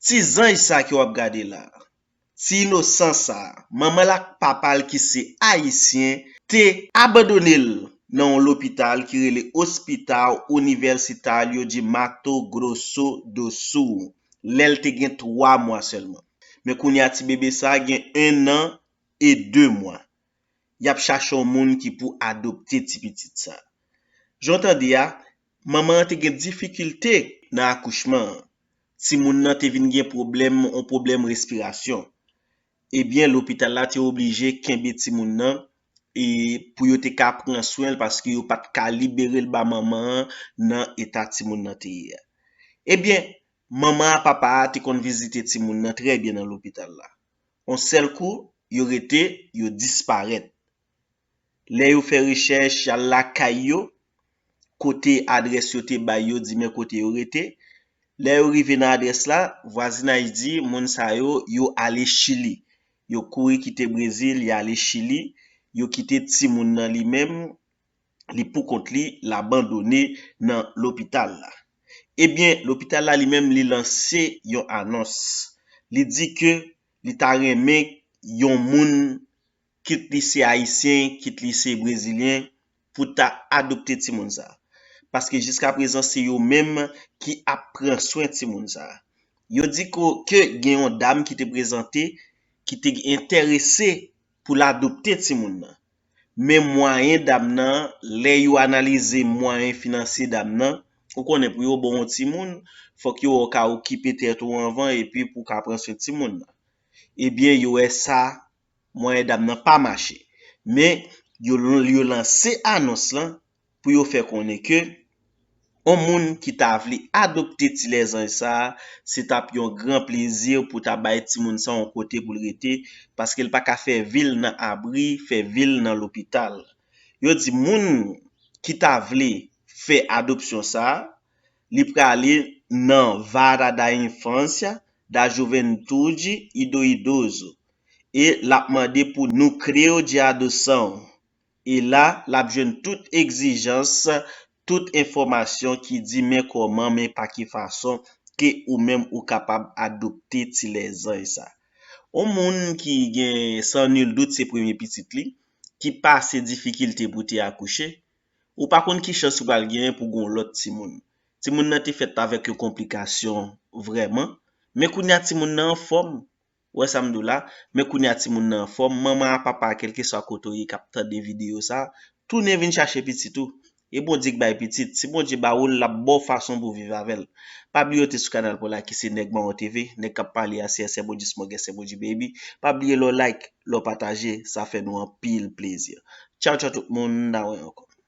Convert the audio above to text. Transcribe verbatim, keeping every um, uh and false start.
Ti zanj sa ke w ap gade la, ti inosan sa, manman l ak papa l ki se ayisyen, te abandone l nan yon lopital ki rele Hospital Universitário de Mato Grosso do Sul, lè l te gen twa mwa sèlman. Men kounye a, ti bebe sa gen en an e de mwa. Y ap chache yon moun ki pou adopte ti pitit sa. Jan w tande a, manman an te gen difikilte nan akouchman an. Timoun nan te vin gen pwoblèm, yon pwoblèm respirasyon. Ebyen, lopital la te oblije kenbe timoun nan e pou yo te ka pran swen l paske yo pa t ka libere l ba manman an nan eta timoun nan te ye a. Ebyen, manman a papa a te konn vizite timoun nan trè byen nan lopital la. On sèl kou, yo rete, yo disparèt. Lè yo fè rechèch, y al lakay yo, kote adrès yo te bay yo, di men kote yo rete. Lè yo rive nan adrès la, vwazinaj di moun sa yo, yo ale Chili. Yo kouri kite Brezil, y ale Chili. Yo kite timoun nan li menm, li pou kont li, l abandone nan lopital la. Ebyen, lopital la li menm, li lanse yon anons. Li di ke li ta renmen yon moun, kit li se ayisyen, kit li se brezilyen, pou ta adopte timoun sa. Paske jiska prezan, se yo menm ki ap pran swen timoun sa. Yo di ko, ke gen yon dam ki te prezante, ki te enterese pou l adopte timoun nan. Men mwayen dam nan, lè yo analize mwayen finansye dam nan, ou konnen pou yo ba w yon timoun, fòk yo wè w ka okipe tèt ou anvan epi pou w ka pran swen timoun nan. Ebyen, yo wè sa, mwayen dam nan pa mache. Men, yo, yo lanse anons lan pou yo fè konnen ke yon moun ki ta vle adopte ti lèzanj sa a, se t ap yon gran plezi pou ta bay timoun sa yon kote pou l rete, paske l pa ka fè vi l nan abri, fè vi l nan lopital. Yo di moun ki ta vle fè adopsyon sa a, li prale nan Vara da Infância, da Juventude e do Idoso, e l ap mande pou Núcleo de Adoção. E la, l ap jwenn tout egzijans, tout enfòmasyon ki di men kòman, men pa ki fason ke ou menm ou kapab adopte ti lèzanj sa. Yon moun ki gen, san nil dout, se premye pitit li, ki pase difikilte pou te akouche, ou pa konn ki chans ou pral genyen pou gen yon lòt timoun. Timoun nan te fèt avèk yon konplikasyon vrèman, men kounye a timoun nan anfòm. Ou wè sa m di w la? Men kounye a timoun nan anfòm, manman a, papa a, kèlkeswa kote w ye k ap tande videyo sa, tounen vin chache pitit ou. E Bondye k bay pitit. Si Bondye ba w l, l ap ba w fason pou w viv avè l. Pa bliye w te sou kanal pou la ki se Nèg Mawon T V, nèg k ap pale a, se S M O G Smogè, S M O G Baby. Pa bliye lè w like, lè w pataje, sa fè nou anpil plezi. Tchaw, tchaw tout moun, n a wè ankò.